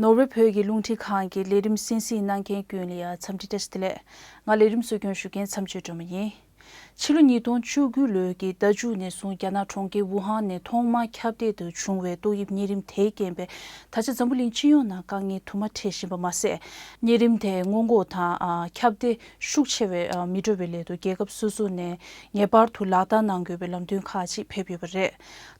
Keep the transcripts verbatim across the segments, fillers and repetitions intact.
ནོར་ཝེ་བོད་ཀྱི་རླུང་འཕྲིན་ཁང་གི་ལས་རིམ་གསན་གཟིགས་གནང་མཁན་ཀུན་ལ་ཡང་འཚམས་འདྲི་བཀྲ་ཤིས་བདེ་ལེགས། ང་ལས་རིམ་གཙོ་སྐྱོང་ཞུ་མཁན་མཚམས་གཅོད་སྒྲོལ་མ་ཡིན། ཕྱི་ལོ་ཉིས་སྟོང་བཅུ་དགུ་ལོའི་གི་ཟླ་མཇུག་ནས་བཟུང་རྒྱ་ནག་གྲོང་ཁྱེར་ཝུ་ཧན་ནས་ཐོག་མར་ཁྱབ་གདལ་དུ་བྱུང་བའི་ཏོག་དབྱིབས་གཉན་རིམས་དེའི་རྐྱེན་པས་ད་ཆ་འཛམ་བུ་གླིང་སྤྱི་ཡོངས་ནང་དཀའ་ངལ་དུ་མ་འཕྲད་བཞིན་པ་མ་ཟད། གཉན་རིམས་དེ་སྔོན་འགོག་དང་ཨ་ཁྱབ་གདལ་ཤུགས་ཆེ་བའི་ཨ་མི་འགྲོ་བའི་སླད་དུ་རྒྱལ་ཁབ་སོ་སོ་ནས་ངེས་པར་དུ་ལག་བསྟར་གནང་དགོས་པའི་ལམ་སྟོན་ཁག་ཅིག་ཕེབས་ཡོད་པ་རེད།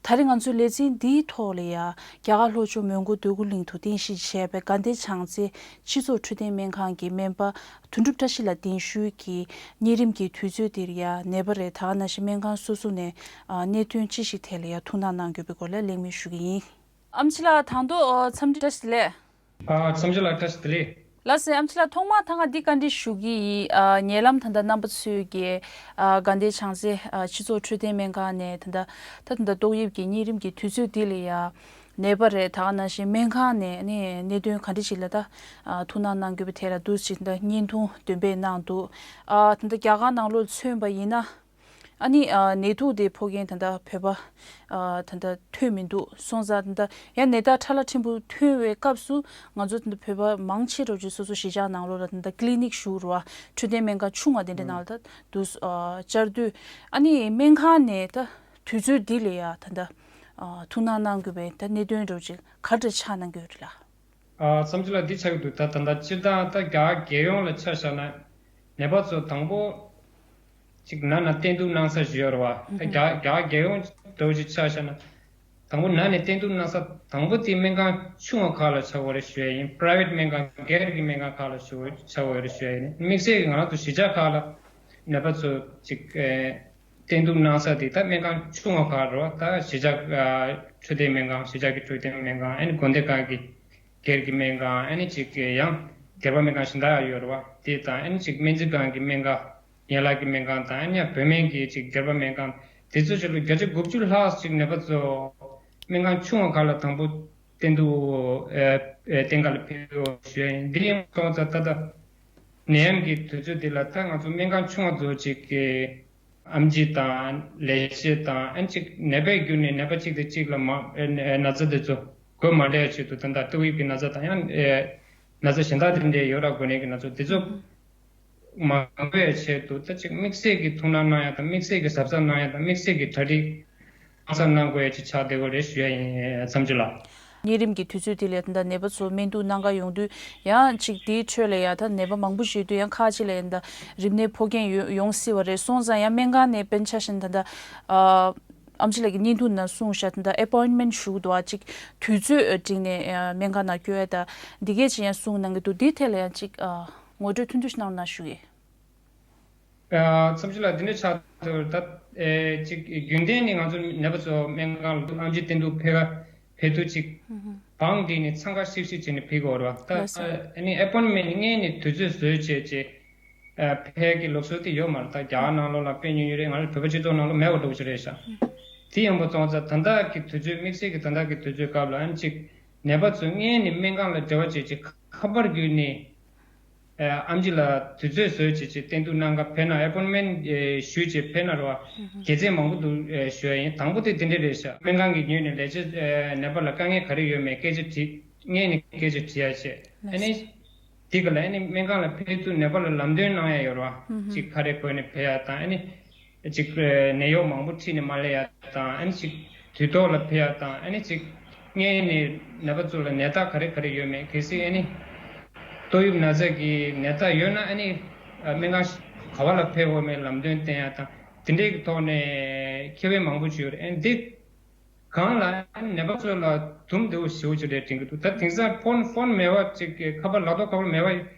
ད་རེས་ང་ཚོའི་ལེ་ཚན་འདིའི་ཐོག་ལ་ཡང་རྒྱ་གར་ལྷོ་ཕྱོགས་མོན་གྷོ་འདོད་རྒུ་གླིང་དུ་རྟེན་གཞི་བྱས་པའི་དགའ་ལྡན་བྱང་རྩེ་སྤྱི་ཚོགས་འཕྲོད་བསྟེན་སྨན་ཁང་གི་སྨན་པ་དོན་གྲུབ་བཀྲ་ཤིས་ལགས་གདན་ཞུས་ཀྱིས་གཉན་རིམས་ཀྱི་དུས་ཚོད་འདིར་ཡང་ནད་པ་རེད་ད་ག་ནང་བཞིན་སྨན་ཁང་སོ་སོ་ནས་ཨ་གནད་དོན་ཅི་ཞིག་ཐད་ལ་ཡང་ཐུགས་སྣང་གནང་དགོས་པའི་སྐོར་ལ་གླེང་མོལ་ཞུ་གི་ཡིན། ཨམ་ཆི་ལགས་དང་ཐོག་འཚམས་འདྲི་བཀྲ་ཤིས་བདེ་ལེགས། ཨ་འཚམས་འདྲི་ལགས་བཀྲ་ཤིས་བདེ་ལེགས། ལགས་སེ་ཨམ་ཆི་ལགས་ཐོག་མར་ད་ང་འདི་བཀའ་འདྲི་ཞུ་གི་ཡིན། ཨ་ཉེ་ལམ་ད་ལྟ་རྣམ་པ་ཚོས་ཀྱི་ཨ་དགའ་ལྡན་བྱང་རྩེ་ཨ་སྤྱི་ཚོགས་འཕྲོད་བསྟེན་སྨན་ཁང་ནས་ད་ལྟ་ད་ད་ལྟ་ཏོག་དབྱིབས་ཀྱི་གཉན་རིམས་ཀྱི་དུས་ཚོད་འདི་ལ་ཡ་ནད་པ་རེད་ད་ག་ནང་བཞིན་སྨན་ཁང་ནས་ནས་གནད་དོན་ག་འདྲ་ཞིག་ལ་ད་ཨ་ཐུགས་སྣང་གནང་དགོས་པའི་ཐད་ལ་འདུག་ཅིག་ད་བརྙན་ཐུང་འདོན་སྤེལ་གནང་འདུག་ཨ་ད་ལྟ་རྒྱ་གར་ནང་ལོགས་མཚོན་པ་ཡིན་ན། ཨ་ནི་ཨ་ནད་དུག་དེ་ཕོག་མཁན་ད་ལྟ་བོད་པ་ཨ་ད་ལྟ་ཐོན་མི་འདུག་སོང་ཙང་ད་ལྟ་ཡང་ནད་རྟགས་ཕྲ་ལ་ཕྲན་བུ་ཐོན་བའི་སྐབས་སུ་ང་ཚོ་ད་ལྟ་བོད་པ་མང་ཆེ་རུ་ཅིག་སོ་སོ་གཞིས་ཆགས་ནང་ལོགས་ལ་ད་ལྟ་ཀི་ལི་ནིག་ཞུགས་རུ་བ་འཕྲོད་བསྟེན་སྨན་ཁང་ཆུང་བ་དེ་འདྲ་ནང་ལ་ད་དུ་ཨ་བཅར་དུས་ཨ་ནི་སྨན་ཁང་ནས་ད་དུས་ཚོད་འདི་ལ་ཡ་ད་ལྟ་ཨ་ཐུགས་སྣང་གནང་དགོས་པའི་ད་གནད་དོན་རུ་ཅིག་ག་འདྲ་ཆགས་གནང་གི་ཡོད་རེད་ལ། ཨ་བསམ་ཚུལ་ལ་འདི་ཆགས་ཀྱི་འདུག་ད་ད་ལྟ་སྤྱིར་བཏང་ད་རྒྱ་གར་རྒྱལ་ཡོངས་ལ་ཆ་བཞག་ན་ནད་པ་ཚོ་དང་པོ་ཅིག་ན་ན་བསྟེན་གཏུག་གནང་ས་ཞིག་ཡོད་རེད་བ། ད་རྒྱ་རྒྱ་གར་རྒྱལ་ཡོངས་འདྲ་བོ་ཅིག་ཆ་བཞག་ན་དང་པོ་ན་ནས་བསྟེན་གཏུག་གནང་ས་དང་པོ་དེ་སྨན་ཁང་ཆུང་བ་ཁག་ལ་ཆགས་ཡོད་རེད་ཞུ་ཡ་ཡིན། པ་རའི་ཝེ་ཊི་སྨན་ཁང་སྒེར་གྱི་སྨན་ཁང་ཁག་ལ་ཆགས་ཡོད་རེད་ཞུ་ཡ་ཡིན། དམིགས་བསལ་གྱི་ང་རང་ཚོ་གཞིས་ཆགས་ཁག་ལ་ནད་པ་ཚོ་ཅིག་ཨེ། བསྟེན་གཏུག་གནང་ས་དེ་ད་སྨན་ཁང་ཆུང་བ་ཁག་རེད་བ། ད་གཞིས་ཆགས་ཨ་འཕྲོད་བསྟེན་སྨན་ཁང་གཞིས་ཆགས་ཀྱི་འཕྲོད་བསྟེན་སྨན་ཁང་ཨ་ནི་དགོན་སྡེ་ཁག་གི་སྒེར་གྱི་སྨན་ཁང་ཨ་ནི་ཅིག་ཡང་སྒེར་པ་སྨན་ཁང་གཞན་དག་ཡང་ཡོད་རེད་བ། དེ་དང་ཨ་ནི་ཅིག་སྨན་རྩིས་ཁང་གི་སྨན་ཁང་ཡན་ལག་གི་སྨན་ཁང་དང་ཨ་ནི་ཡང་བོད་སྨན་གྱི་ཅིག་སྒེར་པ་སྨན་ཁང་དེ་ཚོ་ཆེད་ལ་བརྒྱ་ཆ་དགུ་བཅུ་ལྷག་ཅིག་ནད་པ་ཚོ་སྨན་ཁང་ཆུང་བ་ཁག་ལ་དང་པོ་བསྟེན་གཏུག་ཨ་ཨ་བསྟེན་ག་ལ་ཕེབས་ཡོད་ཞུ་ཡ་ཡིན། འདི་ཡང་སོང་ཙང་ད་ལྟ་ནད་ཡམས་ཀྱི་དུས་ཚོད་འདི་ལ་ད་ང་ཚོ་སྨན་ཁང་ཆུང་བ་ཚོ་ཅིག་གི་ཨེམ་ཆི་དང་ལས་བྱེད་དང་ཨ་ནི་ཅིག་ནད་པའི་བརྒྱུད་ནས་ནད་པ་གཅིག་དང་གཅིག་ལ་མ་ཨེ་ན་ཚ་དེ་ཚོ་འགོས་མ་ལས་ཆེད་དུ་ད་ལྟ་ཏོག་དབྱིབས་ཀྱི་ན་ཚ་དང་ཡང་ཨེ་ན་ཚ་གཞན་དག་དེ་འདྲའི་ཡོ་ར་འགོས་ནད་ཀྱི་ན་ཚ་དེ་ཚོ་མ་འགོས་ཆེད་དུ་ད་ཅིག་དམིགས་བསལ་གྱི་ཐུགས་སྣང་གནང་ཡ་དང་དམིགས་བསལ་གྱི་གཟབ་གཟབ་གནང་ཡ་དང་དམིགས་བསལ་གྱི་གྲ་སྒྲིག་གནང་ས་གནང་དགོས་ཡ་ཅིག་ཆགས་བསྡད་ཡོད་རེད་ཞུ་ཡ་ཡིན་བསམ་ཚུལ་ལ། གཉན་རིམས་ཀྱི་དུས་ཚོད་དེ་ལ་ད་ནད་པ་ཚོ་སྨན་གཏུག་གནང་ག་ཡོང་དུས་ཡང་ཅིག་དེའི་ཁྲོད་ལ་ཡང་ད་ནད་པ་མང་པོ་ཞིག་འདུག་ཡང་ཁག་ཅིག་ལ་ཡང་ད་རིམས་ནད་ཕོག་མཁན་ཡོ་ཡོང་སྲིད་པ་རེད། སོང་ཙང་ཡང་སྨན་ཁང་ནས་དཔེར་ན་ཆ་བཞག་ན་ད་ལྟ་ཨ་ཨམ་ཆི་ལགས་ཀྱིས་བརྙན་ཐུང་ནང་གསུངས་བཞག་ད་ལྟ་ཨེ་པོའིན་མེན་ཊི་ཞུ་གི་འདུག་ཨ་ཅིག་དུས་ཚོད་བསྒྲིགས་ནས་ཨ་སྨན་ཁང་ནང་བསྐྱོད་ཡ་ད་འདི་གས་ཅིག་ཡང་གསུངས་གནང་གི་འདུག་འདིའི་ཐད་ལ་ཡང་ཅིག་ཨ་ངོ་སྤྲོད་ཐུང་ཐུང་ཞིག་གནང་རོགས་གནང་ཞུ་གི། ཨ་བསམ་ཚུལ་ལ་འདི་འདྲ་ཆགས་འདུག་ད་ཨེ་ཅིག་རྒྱུན་ལྡན་ནི་ང་ཚོ་ནད་པ་ཚོ་སྨན་ཁང་ལ་ཨམ་ཆི་བསྟེན་གཏུག་ཕེབས་ཕེབས་དུས་ཅིག་བང་བསྒྲིགས་ནས་འཚང་ཁ་ཤིག་ཤིག་བྱས་ནས་ཕེབས་ཀྱི་ཡོད་རེད་བ། ད་ལགས་སོ། ཨ་ནི་ཨེ་པོའིན་མེན་ཊི་སྔོན་ནས་དུས་ཚོད་བཟོས་བྱས་བྱས་ཨ་ཕེབས་ཀྱི་ལུགས་སྲོལ་དེ་ཡོད་མ་རེད། ད་རྒྱ་གར་ནང་ལོགས་ལ་དཔེ་ཉུང་ཉུང་རེད། ང་རང་བོད་པ་སྤྱི་ཚོགས་ནང་ལོགས་མེད་པ་འདྲ་བོ་ཞིག་རེད་ཤག་དེ་ཡིན་པ་སོང་ཙང་ད་ལྟ་གི་དུས་ཚོད་དམིགས་བསལ་གྱི་ད་ལྟ་གི་དུས་ཚོད་སྐབས་ལ་ཨ་ནི་ཅིག་ནད་པ་ཚོ་སྔོན་ནས་སྨན་ཁང་ལ་འབྲེལ་བ་བྱས་བྱས་ཁ་པར་བརྒྱུད་ནས། ཨ་ཨམ་ཆི་ལ་དུས་ཚོད་བཟོས་བྱས་བྱས་བསྟེན་གཏུག་གནང་ག་ཕེབས་ན་ཨེ་པོའིན་མེན་ཊི་ཞུས་བྱས་ཕེབས་ན་རེད་བ། དགེ་མཚན་མང་པོ་འདུག་ཞུ་ཡ་ཡིན། དང་པོ་དེ་དེ་འདྲས་རེད་ཤག་སྨན་ཁང་གི་ངོས་ནས་ལས་བྱེད་ནད་པ་ལ་དཀའ་ངལ་ག་རེ་ཡོད་མེད་སྐད་ཆ་དྲིས་སྔོན་ནས་སྐད་ཆ་དྲི་ཡ་བྱས་ཨ་ནི། དེ་ག་ལ་ཨ་ནི་སྨན་ཁང་ལ་ཕེབས་དུས་ནད་པ་ལ་ལམ་སྟོན་གནང་ཡ་ཡོད་རེད་བ། ཅིག་ག་རེ་དགོས་ནས་ཕེབས་ཡ་དང་ཨ་ནི། ཅིག་ནད་གཡོག་མང་པོ་ཁྲིད་ནས་མ་སླེབས་ཡ་དང་ཨ་ནི་ཅིག་དུས་ཐོག་ལ་ཕེབས་ཡ་དང་ཨ་ནི་ཅིག་སྔོན་ནས་ནད་པ་ཚོ་ལ་ནད་རྟགས་ག་རེ་ག་རེ་ཡོད་མེད་གལ་སྲིད་ཨ་ནི་ཏོག་དབྱིབས་ན་ཚ་གི་ནད་རྟགས་ཡོད་ན་ཨ་ནི་སྨན་ཁང་ག་བ་ལ་ཕེབས་དགོས་མེད་ལམ་སྟོན་བསྟན་ཡ་དང་དེ་འདྲའི་གི་ཐོག་ནས་ཁྱད་པར་མང་པོ་ཅིག་ཡོད་རེད། ཨ་ནི་འདི་གང་ལ་ཨ་ནི་ནད་པ་ཚོ་ལ་དུམ་བདེ་བོ་ཞེ་པོ་ཅིག་རེད་དྲན་གི་འདུག་ད་དེང་སང་ཕོན་ཕོན་མེད་པ་ཅིག་གི་ཁ་པར་ལག་ཐོག་ཁ་པར་མེད་པ་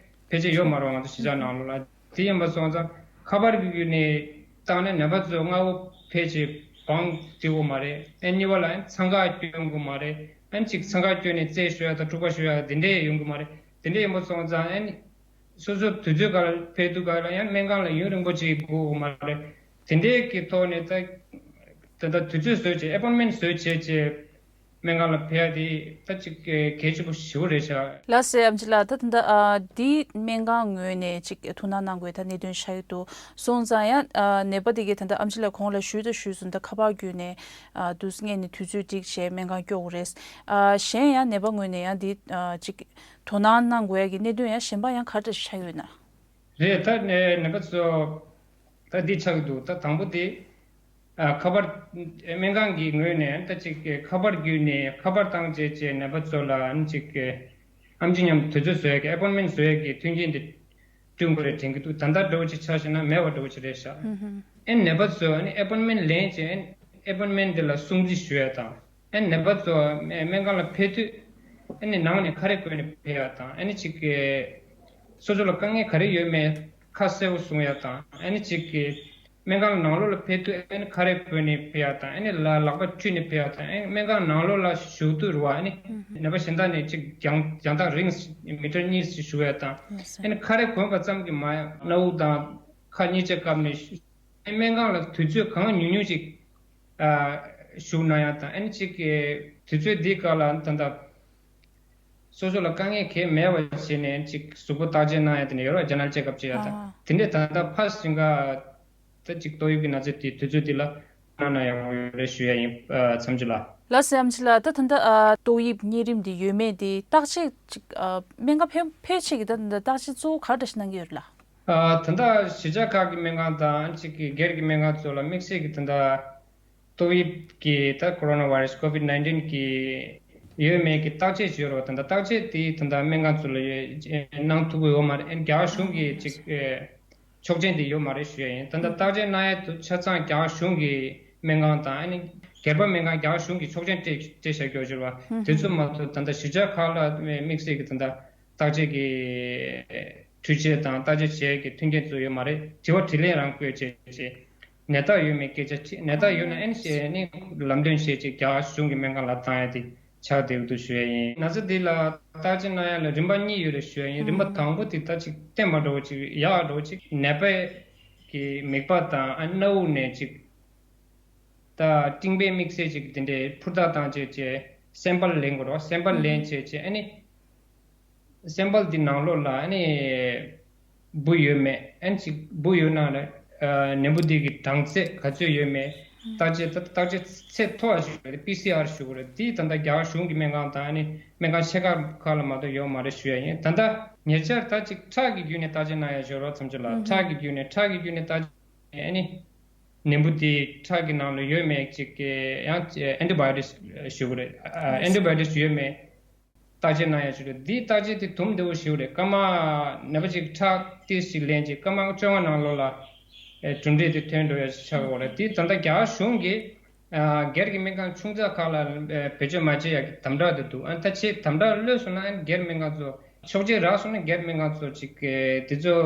ཕལ་ཆེར་ཡོད་མ་རེད་ང་ཚོ་གཞིས་ཆགས་ནང་ལོགས་ལ། དེ་ཡིན་པ་སོང་ཙང་ཁ་པར་གྱི་བརྒྱུད་ནས་བཏང་ནས་ནད་པ་ཚོ་སྔ་པོ་ཕལ་ཆེར་བང་སྒྲིག་དགོས་མ་རེད། ཨ་གཉིས་པ་ལ་ཨ་འཚང་ཁ་སྐྱོན་དགོས་མ་རེད། ཨ་གཅིག་འཚང་ཁ་སྐྱོན་ནས་རྩད་ཞུ་ཡ་དང་འཁྲུག་པ་ཞུ་ཡ་དེ་འདྲས་ཡོང་གི་མ་རེད། དེ་འདྲས་ཡིན་པ་སོང་ཙང་ཨ་ནི་སོ་སོ་དུས་ཚོད་ག་ལ་ཕེབས་དུས་ག་ལ་ཡང་སྨན་ཁང་ལ་ཡུན་རིང་པོ་ཅིག་སྒུག་དགོས་མ་རེད། དེ་འདྲས་ཀྱི་ཐོག་ནས་ད་ད་ལྟ་དུས་ཚོད་བཟོས་བྱས་ཨེ་པོན་མེན་བཟོས་བྱས་བྱས། སྨན་ཁང་ལ་ཕེབས་ཡ་དེ་ད་ཅིག་གལ་ཆེན་པོ་ཞེ་པོ་རེད་ཤག་ལགས་སེ་ཨམ་ཆི་ལགས། ད་ད་ལྟ་ཨ་འདི་སྨན་ཁང་ངོས་ནས་ཅིག་ཐུགས་སྣང་གནང་དགོས་ད་གནད་དོན་ཆགས་ཀྱི་འདུག་སོང་ཙང་ཡང་ཨ་ནད་པ་དེ་གས་ད་ལྟ་ཨམ་ཆི་ལགས་གོང་ལ་ཞུས་དང་ཞུས་སོང་། ད་ཁ་པར་བརྒྱུད་ནས་ཨ་དུས་སྔས་ནས་དུས་ཚོད་སྒྲིག་བྱས་སྨན་ཁང་སྐྱོག་དགོས་རེད། ཨ་གཞན་ཡང་ནད་པ་ངོས་ནས་ཡང་འདི་ཨ་ཅིག་དོ་སྣང་གནང་དགོས་ཡ་གི་གནད་དོན་ཡང་གཞན་པ་ཡང་ག་འདྲ་ཆགས་ཡོད་ན། རེད། ད་ནད་པ་ཚོ་ད་འདི་ཆགས་ཀྱི་འདུག་ད་དང་པོ་དེ་ཨ་ཁ་པར་སྨན་ཁང་གི་ངོས་ནས་ད་ཅིག་ཁ་པར་བརྒྱུད་ནས་ཁ་པར་བཏང་བྱས་བྱས་ནད་པ་ཚོ་ལ་ཨ་ནི་ཅིག་ཨམ་ཆི་མཉམ་དུས་ཚོད་བཟོ་ཡ་གི་ཨེ་པོན་མེན་བཟོ་ཡ་གི་མཐུན་རྐྱེན་དེ་བསྐྲུན་དགོས་རེད་དྲན་གྱི་འདུག་ད་ལྟ་འདྲ་བོ་ཅིག་ཆ་བཞག་ན་མེད་པ་འདྲ་བོ་ཅིག་རེད་ཤག་ཨེ་ནད་པ་ཚོ་ཨ་ནི་ཨེ་པོན་མེན་ལེན་བྱས་ཨེ་པོན་མེན་དེ་ལ་སྲུང་བརྩི་ཞུ་ཡ་དང་། ཨ་ནི་ནད་པ་ཚོ་སྨན་ཁང་ལ་ཕེབས་དུས་ཨ་ནི་ནང་ནས་ཁ་རས་གོན་ནས་ཕེབས་ཡ་དང་། ཨ་ནི་ཅིག་སོ་སོ་ལ་དཀའ་ངལ་ག་རེ་ཡོད་མེད་ཁ་གསལ་པོ་གསུང་ཡ་དང་། ཨ་ནི་ཅིག་སྨན་ཁང་ནང་ལོགས་ལ་ཕེབས་དུས་ཨ་ནི་ཁ་རས་གོན་ནས་ཕེབས་ཡ་དང་། ཨ་ནི་ལ་ལག་པ་འཁྲུད་ནས་ཕེབས་ཡ་དང་། ཨ་ནི་སྨན་ཁང་ནང་ལོགས་ལ་བཞུགས་དུས་རེད་བ། ཨ་ནི་ནད་པ་གཞན་དག་ནས་ཅིག་རྒྱང་རྒྱང་ཐག་རིང་མི་ཊར་གཉིས་ཤིག་བཞུགས་ཡ་དང་། ཨ་ནི་ཁ་རས་གོན་པ་ཙམ་གྱིས་མ་ཡ་སྣ་བུག་དང་ཁ་གཉིས་ཆ་བཀབ་ནས་སྨན་ཁང་ལ་དུས་ཚོད་གང་ཉུང་ཉུང་ཅིག་ཨ་བཞུགས་གནང་ཡ་དང་། ཨ་ནི་ཅིག་གི་དུས་ཚོད་འདིའི་སྐབས་ལ་ད་ལྟ་སོ་སོ་ལ་དཀའ་ངལ་གང་མེད་པ་བྱས་ནས་ཅིག་གཟུགས་པོ་བརྟག་དཔྱད་གནང་ཡ་དེ་འདྲ་ཡོད་ར། ཇེ་ནར་ཅེ་ཀབ་བྱེད་ཡ་དང་། ཨ་དེ་འདྲས་ད་ལྟ་ཕར་ཕྱིན་ག་ད་ཅིག་ཏོག་དབྱིབས་ཀྱི་ན་ཚ་དེ་དུས་ཚོད་འདི་ལ་གནང་ན་ཡག་པོ་ཡོད་རེད་ཞུ་ཡ་ཡིན། ཨ་མཚམས་ཅིག་ལ། ལགས་སེ་ཨམ་ཆི་ལགས། ད་ད་ལྟ་ཨ་ཏོག་དབྱིབས་གཉན་རིམས་འདི་ཡོད་མེད་འདི་བརྟག་དཔྱད་ཅིག་ཨ་སྨན་ཁང་ཕེབས་ཕེབས་ཆེད་ཀྱི་ད་ད་ལྟ་བརྟག་དཔྱད་གཙོ་བོ་ག་རེ་འདྲ་ཞིག་གནང་གི་ཡོད་རེད་ལགས། ཨ་ད་ལྟ་གཞིས་ཆགས་ཁག་གི་སྨན་ཁང་དང་ཅིག་གི་སྒེར་གྱི་སྨན་ཁང་ཚོ་ལ་དམིགས་བསལ་གྱི་ད་ལྟ་ཏོག་དབྱིབས་ཀྱི་ད་ཀོ་རོ་ན་བྷའི་རེ་སི་ཀོ་ཝིད་ནའིན་ཊིན་གྱི་ཡོད་མེད་ཀྱི་བརྟག་དཔྱད་བྱེད་རོགས། ད་ལྟ་བརྟག་དཔྱད་དེ་ད་ལྟ་སྨན་ཁང་ཚོ་ལ་ཡོད་གནང་ཐུབ་ཀྱི་ཡོད་མ་རེད། ཨ་ནི་རྒྱ་གར་གཞུང་གི་ཅིག་ཨེ་ཆོག་མཆན་དེ་ཡོད་མ་རེད་ཞུ་ཡ་ཡིན། ད་ལྟ་བརྟག་དཔྱད་གནང་ཡ་དེ་ཆ་ཚང་རྒྱ་གར་གཞུང་གི་སྨན་ཁང་དང་ཨ་ནི་སྒེར་པ་སྨན་ཁང་རྒྱ་གར་གཞུང་གི་ཆོག་མཆན་སྤྲད་སྤྲད་བཞག་རྒྱུ་ཞུ་བ་དེ་ཚོ་མ་གཏོགས་ད་ལྟ་གཞིས་ཆགས་ཁག་ལ་དམིགས་བསལ་གྱི་ད་ལྟ་བརྟག་དཔྱད་ཀྱི་འཕྲུལ་ཆས་དང་བརྟག་དཔྱད་བྱེད་ཀྱི་མཐུན་རྐྱེན་ཚོ་ཡོད་མ་རེད། དྲི་བ་དྲིས་ལན་རང་བཀོད་བྱས་བྱས། ནད་རྟགས་ཡོད་མེད་སྐད་ཆ་དྲིས། ནད་རྟགས་ཡོད་ན་ཨེ་ནི་བཤད་ནི་ལམ་སྟོན་བྱས་བྱས་རྒྱ་གཞུང་གི་སྨན་ཁང་ལ་བཏང་ཡ་དེ་ཆགས་བསྡད་ཀྱི་འདུག་ཞུ་ཡ་ཡིན། ན་ཚ་འདི་ལ་བརྟག་དཔྱད་གནང་ཡ་ལ་རིམ་པ་གཉིས་ཡོད་རེད་ཞུ་ཡ་ཡིན། རིམ་པ་དང་པོ་དེ་ད་ཅིག་བསྟན་པ་འདྲ་བོ་ཅིག་ཡག་འདྲ་བོ་ཅིག་ནད་པའི་གི་མིད་པ་དང་ཨ་སྣ་བུག་ནས་ཅིག་ད་སྤྲིང་པའི་དམིགས་བསལ་ཅིག་དེ་འདྲའི་འཕུར་རྟགས་བཏང་བྱས་བྱས་སེམ་པལ་ལེན་དགོས་རེད་བ། སེམ་པལ་ལེན་བྱས་བྱས་ཨ་ནི་སེམ་པལ་འདི་ནང་ལོགས་ལ་ཨ་ནི་འབུ་ཡོད་མེད། ཨ་ནི་ཅིག་འབུ་ཡོད་ན་ལ་ཨ་ནད་འབུ་འདི་གི་གྲངས་ཚད་ག་ཚོད་ཡོད་མེད་བརྟག་དཔྱད། ད་བརྟག་དཔྱད་ཚད་མཐོ་བ་ཞིག་རེད། པི་སི་ཨར་ཞུ་དགོས་རེད། འདི་ད་ལྟ་རྒྱ་གར་གཞུང་གི་སྨན་ཁང་དང་ཨ་ནི་སྨན་ཁང་ཆེ་ཁག་ཁག་ལ་མ་གཏོགས་ཡོད་མ་རེད་ཞུ་ཡ་ཡིན། ད་ལྟ་ཉེ་ཆར་ད་ཅིག་ཁྲག་གི་བརྒྱུད་ནས་བརྟག་དཔྱད་གནང་ཡ་ཞུ་རོགས་མཚམས་ཅིག་ལ། ཁྲག་གི་བརྒྱུད་ནས་ཁྲག་གི་བརྒྱུད་ནས་བརྟག་དཔྱད་ཨ་ནི་ནད་འབུ་དེ་ཁྲག་གི་ནང་ལ་ཡོད་མེད་ཅིག་ཡང་ཨན་ཊི་བྷ་ཡོ་ཊིག་ཞུ་དགོས་རེད། ཨན་ཊི་བྷ་ཡོ་ཊིག་ཡོད་མེད་བརྟག་དཔྱད་གནང་ཡ་ཞུ་རེད། འདིའི་བརྟག་དཔྱད་དེ་དུམ་བདེ་བོ་ཞིག་རེད། སྐར་མ་ནད་པ་ཅིག་ཁྲག་ཏོག་ཙམ་ཞིག་ལེན་རྗེས་སྐར་མ་བཅོ་ལྔ་ནང་ལོགས་ལ་གྲུབ་འབྲས་དེ་ཐོན་འགྲོ་ཡ་ཆགས་ཡོད་རེད། དེ་ད་ལྟ་རྒྱ་གཞུང་གིས་སྒེར་གྱི་སྨན་ཁང་ཆུང་ཙག་ཁག་ལ་བེད་སྤྱོད་མ་བྱེད་ཡ་གི་དམ་དྲག་དེ་འདུག་ཨ་ད་ཆེས་དམ་དྲག་ལྷོད་སོང་ན་སྒེར་སྨན་ཁང་ཚོ་ཆོག་མཆན་རག་སོང་ན་སྒེར་སྨན་ཁང་ཚོ་ཅིག་དེ་ཚོ་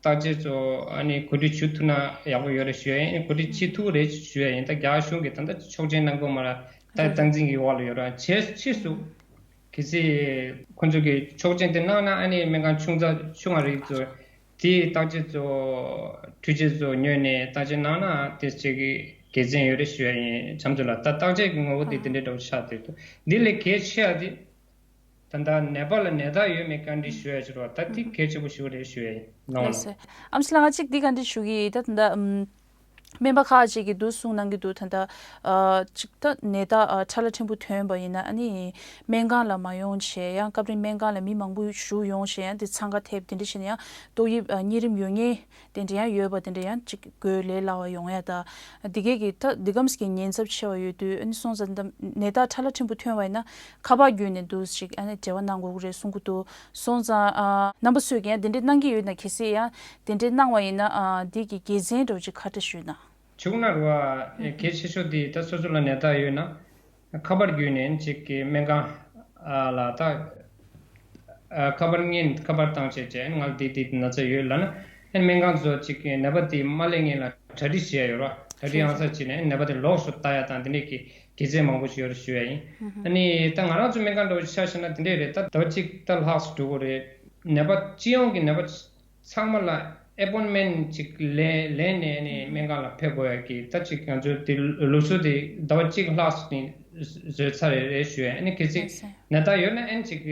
བརྟག་དཔྱད་ཚོ་ཨ་ནི་གོ་སྒྲིག་ཞུ་ཐུབ་ན་ཡག་པོ་ཡོད་རེད་ཞུ་ཡ་ཡིན། གོ་སྒྲིག་བྱེད་ཐུབ་རེད་ཞུ་ཡ་ཡིན། ད་རྒྱ་གཞུང་གིས་ད་ལྟ་ཆོག་མཆན་གནང་གི་ཡོད་མ་རེད། ད་སྟངས་འཛིན་གྱི་འོག་ལ་ཡོད་རེད། ཕྱིས་སུ་གལ་སྲིད་ཁོང་ཚོ་གིས་ཆོག་མཆན་དེ་གནང་ན་ཨ་ནི་སྨན་ཁང་ཆུང་ཙག་ཆུང་བ་རིགས་ཚོ་དེའི་བརྟག་དཔྱད་ཚོ་འཕྲུལ་ཆས་ཚོ་ཉོས་ནས་བརྟག་དཔྱད་གནང་ན་དེ་ཅིག་གི་དགེ་མཚན་ཡོད་རེད་ཞུ་ཡ་ཡིན། བྱམས་ཚོ་ལ་ད་བརྟག་དཔྱད་ཀྱི་ངོ་བོ་དེ་དེ་འདྲའི་འདྲ་བོ་ཆགས་བསྡད་འདུག་འདི་ལས་གལ་ཆེ་བ་དེ་ད་ལྟ་ནད་པ་ལ་ནད་རྟགས་ཡོད་མེད་བཀའ་འདྲི་ཞུ་ཡ་ཅིག་རེད་བ། ད་དེ་གལ་ཆེ་པོ་ཞིག་རེད་ཞུ་ཡ་ཡིན། ནོར་ལགས་སོ། ཨམ་སྲུ་ལགས་ང་གཅིག་འདི་བཀའ་འདྲི་ཞུ་གི་ཡིན། ད་ད་ལྟ་ཨམ། སྨན་པ་ཁག་ཅིག་གིས་འདུག་གསུངས་གནང་གི་འདུག་ད་ལྟ་ཨ་ཅིག་ད་ནད་རྟགས་ཨ་ཁྲ་ལ་ཕྲན་བུ་ཐོན་པ་ཡིན་ན་ཨ་ནི་སྨན་ཁང་ལ་མ་ཡོང་བྱས་ཡང་སྐབས་རེ་སྨན་ཁང་ལ་མི་མང་པོ་ཞིག་ཡོང་བྱས་ཡང་དེ་འཚང་ཁ་ཐེབས་དེ་འདྲ་བྱས་ན་ཡང་ཏོག་དབྱིབས་ཨ་གཉན་རིམས་ཡོད་མཁན་དེ་འདྲ་ཡང་ཡོད་པ་དེ་འདྲ་ཡང་ཅིག་འགོས་ལས་སླ་བ་ཡོང་ཡ་ད་འདི་གས་ཀྱི་ད་འདི་གམ་གྱི་ཉེན་ཚབས་ཆེ་བ་ཡོད་དུས་ཨ་ནི་སོང་ཙང་ད་ནད་རྟགས་ཁྲ་ལ་ཕྲན་བུ་ཐོན་པ་ཡིན་ན་ཁ་པར་བརྒྱུད་ནས་འདུག་ཅིག་ཨ་ནི་འབྲེལ་བ་གནང་དགོས་ཀྱི་རེད་གསུང་གི་འདུག་སོང་ཙང་ཨ་རྣམ་པ་ཚོས་ཀྱང་དེ་འདྲ་གནང་གི་ཡོད་ན་གལ་སྲིད་ཡང་དེ་འདྲ་གནང་བ་ཡིན་ན་ཨ་འདི་གི་དགེ་མཚན་འདྲ་བོ་ཅིག་ག་འདྲ་ཞུས་ན། ཆུང་ན་རུ་བ་གལ་ཆེ་ཤོས་དེ་ད་སོ་སོ་ལ་ནད་རྟགས་ཡོད་ན་ཁ་པར་བརྒྱུད་ནས་ཅིག་གི་སྨན་ཁང་ལ་ད་ཁ་པར་ངན་ཁ་པར་བཏང་བྱས་བྱས་ང་ལ་དེ་དེ་ན་ཚ་ཡོད་ལབ་ན་ཨ་ནི་སྨན་ཁང་ཚོ་ཅིག་གི་ནད་པ་དེ་མ་སླེབས་སྔོན་ལ་གྲ་སྒྲིག་བྱས་ཡོད་ར། གྲ་སྒྲིག་ཨང་གསར་བྱས་ནས་ནད་པ་དེ་ལོགས་སུ་ལྟ་ཡ་དང་དེ་འདྲས་ཀྱི་དགེ་མཚན་མང་པོ་ཞིག་ཡོད་རེད་ཞུ་ཡ་ཡིན། ཨ་ནི་ད་ང་རང་ཚོ་སྨན་ཁང་འདྲ་བོ་ཆ་བཞག་ན་དེ་འདྲས་རེད། ད་ཟླ་བ་གཅིག་ད་ལྷག་ཙམ་འགྲོ་གི་རེད། ནད་པ་སྤྱི་ཡོངས་ཀྱི་ནད་པ་ཚང་མ་ལ་ཨེ་པོན་མེན་ཅིག་ལེན་ལེན་ནས་ནི་སྨན་ཁང་ལ་ཕེབས་དགོས་ཡ་གི་ད་ཅིག་ང་ཚོའི་དེ་ལུགས་སྲོལ་དེ་ཟླ་བ་གཅིག་ལྷག་ཙམ་ནི་ བཟོས་ཚར་རེད་རེད་ཞུ་ཡ་ཡིན། ཨ་ནི་གལ་སྲིད་ལགས་སེ། ནད་རྟགས་ཡོད་ན་ཨ་ནི་ཅིག་ག་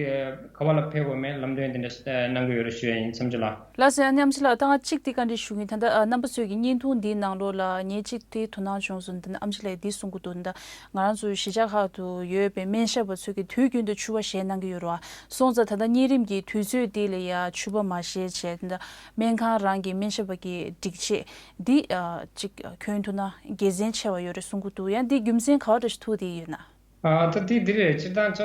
བ་ལ་ཕེབས་དགོས་མེད་ལམ་སྟོན་དེ་འདྲ་གནང་གི་ཡོད་རེད་ཞུ་ཡ་ཡིན་བསམ་ཚུལ་ལ། ལགས་སེ། ཨ་ནི་ཨམ་ཆི་ལགས་ད་ང་གཅིག་དེ་བཀའ་འདྲི་ཞུ་གི་ཡིན། ད་ལྟ་ཨ་རྣམ་པ་ཚོས་ཀྱི་བརྙན་ཐུང་འདིའི་ནང་ལོགས་ལ་ངས་གཅིག་དེ་དོ་སྣང་བྱུང་སོང་། ད་ནི་ཨམ་ཆི་ལགས་འདི་གསུང་གི་འདུག་ད་ང་རང་ཚོའི་གཞིས་ཆགས་ཁག་ཏུ་ཡོད་པའི་སྨན་ཞབས་པ་ཚོས་ཀྱི་དུས་རྒྱུན་དུ་ཕྱུ་པ་བཞེས་གནང་གི་ཡོད་རེད་བ། སོང་ཙང་ད་ལྟ་གཉན་རིམས་ཀྱི་དུས་ཚོད་འདི་ལ་ཡ་ཕྱུ་པ་མ་བཞེས་བྱས་ད་སྨན་ཁང་རང་གི་སྨན་ཞབས་པ་གི་སྒྲིག་ཆས་འདི་ཨ་ཅིག་གྱོན་ཐུབ་ན་དགེ་མཚན་ཆེ་བ་ཡོད་རེད་གསུང་གི་འདུག་ཡང་འདི་རྒྱུ་མཚན་ག་བ་འདྲ་ཞིག་ཐུག་བསྡད་ཡོད་ན། ཨ་ད་དེ་འདི་རེད། སྤྱིར་བཏང་ཆ་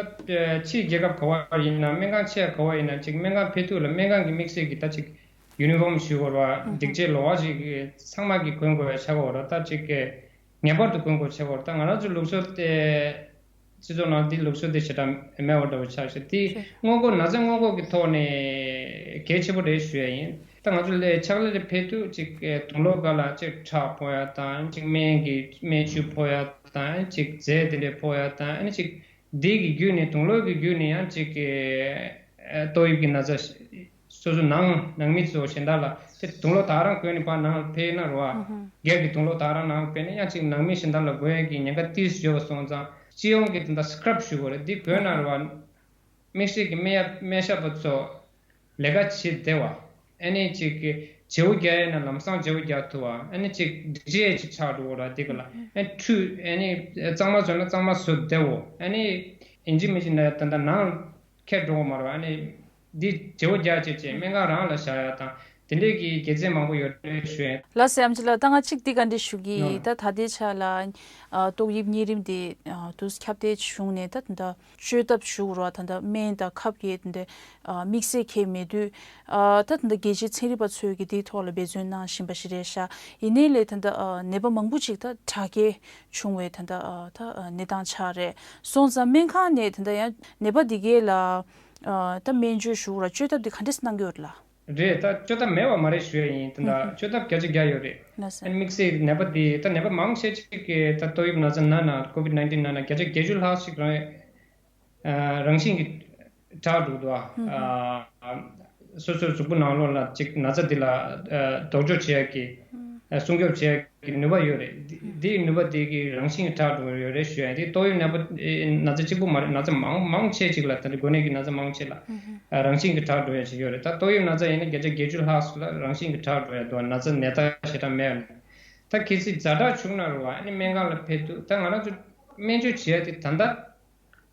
ཕྱིའི་རྒྱལ་ཁབ་ག་བ་ཡིན་ན་སྨན་ཁང་ཆེ་ག་བ་ཡིན་ན་ཅིག་སྨན་ཁང་ཕེབས་དུས་ལ་སྨན་ཁང་གི་དམིགས་བསལ་གྱི་ད་ཅིག་ཡུ་ནི་ཧྥོམ་ཞུ་དགོས་རེད་བ། སྒྲིག་ཆས་ལོགས་ཀ་ཞིག་ཚང་མ་གིས་གོན་དགོས་པ་ཆགས་ཀྱི་ཡོད་རེད། ད་ཅིག་ངེས་པར་དུ་གོན་དགོས་ཆགས་ཀྱི་ཡོད་རེད། ད་ང་རང་ཚོའི་ལུགས་སྲོལ་དེ་སྤྱི་ཚོགས་ནང་འདི་ལུགས་སྲོལ་དེ་ཞེ་དྲག་མེད་པ་འདྲ་བོ་ཆགས་ཤག་དེ་སྔོན་འགོག་ན་ཚ་སྔོན་འགོག་གི་ཐོག་ནས་གལ་ཆེན་པོ་རེད་ཞུ་ཡ་ཡིན། ད་ང་ཚོ་ལས་ཕྱག་ལས་ལ་ཕེབས་དུས་ཅིག་དུང་ལོ་འགའ་ལ་ཅིག་ཁྲག་ཕོག་ཡ་དང་ཅིག་སྨན་གྱི་སྨན་ཆུ་ཕོག་ཡ་དང་ཅིག་རྫས་དེ་འདྲས་ཕོག་ཡ་དང་ཨ་ནི་ཅིག་འདི་གི་བརྒྱུད་ནས་དུང་ལོ་གི་བརྒྱུད་ནས་ཡང་ཅིག་ཏོག་དབྱིབས་ཀྱི་ན་ཚ་སོ་སོ་ནང་ནང་མི་ཚོ་གཞན་དག་ལ་དེ་དུང་ལོ་ད་རང་གོན་ནས་ཕར་ནང་ལ་ཕེབས་ན་རེད་བ། སྒེར་གྱི་དུང་ལོ་ད་རང་ནང་ཕེབས་ན་ཡང་ཅིག་ནང་མི་གཞན་དག་ལ་འགོས་ཡ་གི་ཉེན་ཁ་ཏིས་ཡོད་པ་སོང་ཙང་སྤྱི་ཡོངས་ཀྱི་དེ་འདྲ་སི་ཀྲབ་ཞུ་དགོས་རེད། འདི་གོན་ན་རེད་བ། དམིགས་བསལ་གྱི་སྨན་ཡ་སྨན་ཞབས་པ་ཚོ་ལས་ཀ་བྱེད་བདེ་བ། ཨ་ནི་ཅིག་གི་བརྗེ་པོ་རྒྱག་ཡས་ན་ལམ་སང་བརྗེ་པོ་རྒྱག་ཐུབ་པ། ཨ་ནི་ཅིག་སྒྲིག་ཆས་ཅིག་ཆགས་འགྲོ་གི་ར་དེ་ག་ལ་ཨ་ནི་འཕྲུལ་ཨ་ནི་གཙང་མ་བཟོས་ན་གཙང་མ་བཟོ་བདེ་བོ། ཨ་ནི་ཡིན་གཅིག་མིན་གཅིག་ན་ད་ལྟ་ནང་ཁྱེར་འགྲོ་གི་མ་རེད། ཨ་ནི་འདི་བརྗེ་པོ་རྒྱག་བྱས་བྱས་སྨན་ཁང་རང་ལ་བཞག་ཡ་དང་དེ་འདྲས་ཀྱི་དགེ་མཚན་མང་པོ་ཡོད་རེད་ཞུ་ཡ། ལགས་སེ། ཨམ་ཆི་ལགས་ད་ང་གཅིག་འདི་བཀའ་འདྲི་ཞུ་གི་ཡིན། ད་ད་ལྟའི་ཆ་ལ་ཏོག་དབྱིབས་གཉན་རིམས་དེ་དུས་ཁྱབ་གདལ་བྱུང་ནས་ད་ད་ལྟ། བཅོས་ཐབས་ཞུ་དགོས་རེད་བ། ད་ལྟ་སྨན་དང་ཁབ་ཀྱི་དེ་འདྲ་དམིགས་བསལ་གང་ཡང་མེད་དུས། ད་ད་ལྟ་རྒྱལ་སྤྱིའི་ཚན་རིག་པ་ཚོས་ཀྱིས་དེའི་ཐོག་ལ་འབད་བརྩོན་གནང་བཞིན་པ་ཞིག་རེད་ཤག་ཡིན་ནའི་ལས་ད་ལྟ་ནད་པ་མང་པོ་ཅིག་ད་དྲག་སྐྱེད་བྱུང་བའི་ད་ལྟ་ད་གནས་སྟངས་ཆགས་རེད། སོང་ཙང་སྨན་ཁང་ནས་ད་ལྟ་ཡང་ནད་པ་འདི་གས་ལ་ད་སྨན་བཅོས་ཞུ་དགོས་རེད་བ། བཅོས་ཐབས་འདི་ག་འདྲས་གནང་གི་ཡོད་རེད་ལགས། རེད། ད་བཅོས་ཐབས་མེད་པ་མ་རེད་ཞུ་ཡ་ཡིན། ད་ད་བཅོས་ཐབས་བརྒྱ་ཆ་བརྒྱ་ཡོད་རེད། ལགས་སོ། དམིགས་བསལ་ནད་པ་འདི་ད་ནད་པ་མང་ཆེ་ཅིག་གིས་ད་ཏོག་དབྱིབས་ན་ཚ་ན་ན་ཀོ་བིད་ནའིན་ཊིན་ན་ན་བརྒྱ་ཆ་བརྒྱད་ཅུ་ལྷག་ཅིག་རང་རང་བཞིན་གྱིས་དྲག་འགྲོ་འདུག་ཨ། སོ་སོའི་གཟུགས་པོ་ནང་ལོགས་ལ་ཅིག་ན་ཚ་འདི་ལ་ལྡོག་ཕྱོགས་བྱེད་ཡ་གི་སྲུང་སྐྱོབ་བྱེད་ཡ་གི་ནུས་པ་ཡོད་རེད། འདི་འདིའི་ནུས་པ་འདི་གི་རང་བཞིན་གྱིས་དྲག་འགྲོ་གི་ཡོད་རེད་ཞུ་ཡ་ཡིན། འདི་ཏོག་དབྱིབས་ནད་པ་ན་ཚ་གཅིག་པུ་མ་རེད། ན་ཚ་མང་མང་ཆེ་ཅིག་ལ་ད་འདི་འགོས་ནད་ཀྱི་ན་ཚ་མང་ཆེ་ལ་རང་བཞིན་གྱིས་དྲག་འགྲོ་ཡ་ཅིག་ཡོད་རེད། ད་ཏོག་དབྱིབས་ན་ཚ་ཡིན་ན་བརྒྱ་ཆ་བརྒྱད་ཅུ་ལྷག་ཙམ་ལ་རང་བཞིན་གྱིས་དྲག་འགྲོ་ཡ་འདུག་ན་ཚ་ནད་རྟགས་ཞེ་དྲག་མེད་པ་ནི། ད་གལ་སྲིད་ཛ་དྲག་བྱུང་ན་རེད་བ། ཨ་ནི་སྨན་ཁང་ལ་ཕེབས་དུས་ད་ང་རང་ཚོ་སྨན་བཅོས་བྱེད་ཡ་དེ་ད་ལྟ་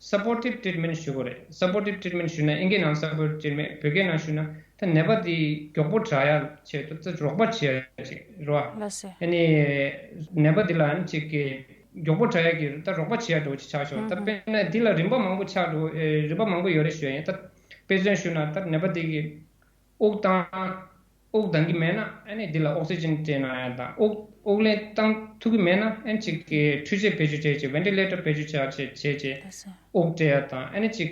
སབ་པོར་ཊིབ་ཊི་རིཊ་མེན་ཊི་ཞུ་དགོས་རེད། སབ་པོར་ཊིབ་ཊི་རིཊ་མེན་ཊི་ཞུས་ན་ཨིན་སྐད་ནང་སབ་པོར་ཊིབ་ཊི་རིཊ་མེན་ཊི་བོད་སྐད་ནང་ཞུས་ན་ད་ནད་པ་དེ་མགྱོགས་པོ་དྲག་ཡ་ཆེད་དུ་ད་རོགས་པ་བྱེད་ཡ་ཅིག་རེད་བ། ལགས་སོ། ཨ་ནི་ནད་པ་དེ་ལ་ཨ་ནི་ཅིག་གི་མགྱོགས་པོ་དྲག་ཡ་གི་ད་རོགས་པ་བྱེད་ཡ་འདྲ་བོ་ཅིག་ཆགས་ཤོག་ད་དཔེར་ན་འདི་ལ་རིམ་པ་མང་པོ་ཆགས་འགྲོ་ཨེ་རིམ་པ་མང་པོ་ཡོད་རེད་ཞུ་ཡ་ཡིན། ད་དཔེ་མཚོན་ཞུས་ན་ད་ནད་པ་དེ་གི་དབུགས་བཏང་། དབུགས་འདང་གི་མེད་ན་ཨ་ནི་འདི་ལ་ཨོག་སི་ཇན་སྤྲད་གནང་ཡ་དང་དབུགས་དབུགས་ལེན་བཏང་ཐུབ་ཀྱི་མེད་ན་ཨ་ནི་ཅིག་གི་འཕྲུལ་ཆས་བེད་སྤྱོད་བྱས་བྱས་བེན་ཊི་ལེ་ཊར་བེད་སྤྱོད་བྱས་བྱས་བྱས་བྱས་ལགས་སོ། དབུགས་སྤྲད་ཡ་དང་ཨ་ནི་ཅིག་